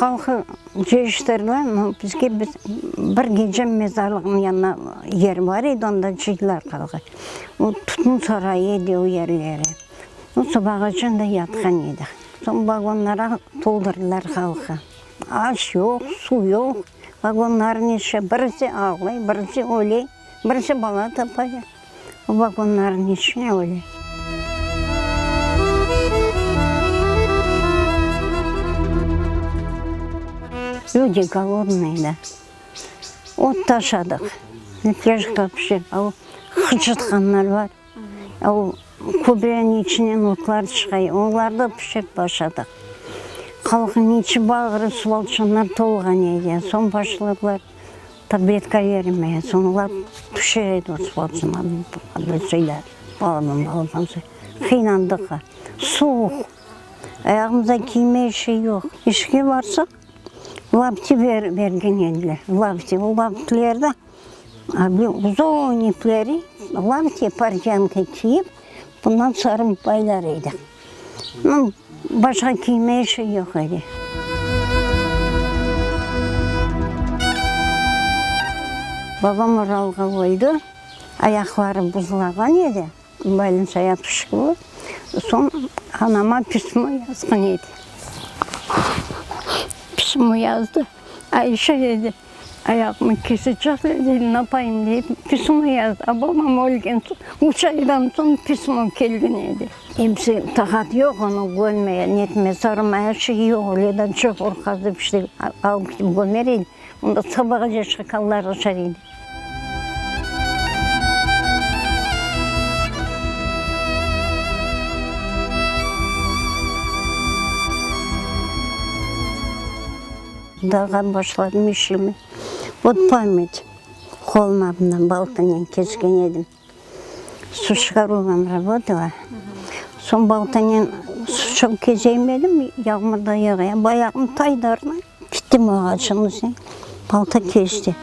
Halqı cıyıştırdılar, no, bizge biz bir gece mezarlıqnıñ yanına yer bar edi, onda cıydılar halqı. O tütün sarayı edi o yerleri. No, sabağace anda yatqan edik. Soñ vagonlara toldurdılar halqı. Aş yoq, suv yoq, vagonlarnıñ içi birisi ağlay, birisi öle, birisi bala tapa. O vagonlarnıñ içine öyle. Люди golodные, da. Ot taşadıq, lepeşka pişirip, a o hıçıtqanlar bar. O kübreniñ içinden otlar çıqa, olarnı pişirip aşadıq. Halqnıñ içi bağırı suvalçanlar tolğan edi. Soñ başladılar tabletka bermege. Soñ olar pişire edi o suvalçanlarnı, şeyler, balaban balaban şey. Qıynandıq. Suvuq, ayağımızda kiyme şey yoq. İşke barsaq, lapti bergen ediler, lapti. O laptilerdi Uzun ipleri lamti portyanka kiyip, bundan sarıp baylar edik. Başqa kiyme şey yoq edi. Babam Uralğa öldi, ayaqları buzlağan edi, больницaya tüşip, soñ anama pismo yazğan edi. Pismo yazdı, Ayşe dedi. Ayağımı kesecekler, dedi, napayım deyip, pismo yazdı. A babam ölgen soñ, üç aydan soñ pismo kelgen edi. Emsi taqat yoq onı kömmeye, netmeye, sarmaya şey yoq, öyle de çuqur qazıp işte alıp ketip kömer edi. Onda sabağace şakallar aşar edi. Dağğa başladım işimi. Vot pamять, qoluma baltanen kesken edim. Su çıqaruvnen rabotala. Soñ baltanen su çoq kezeyim dedim, yağmur da yağa. Bayağım taydarnı kettim ağaçın üstüne, balta kesti.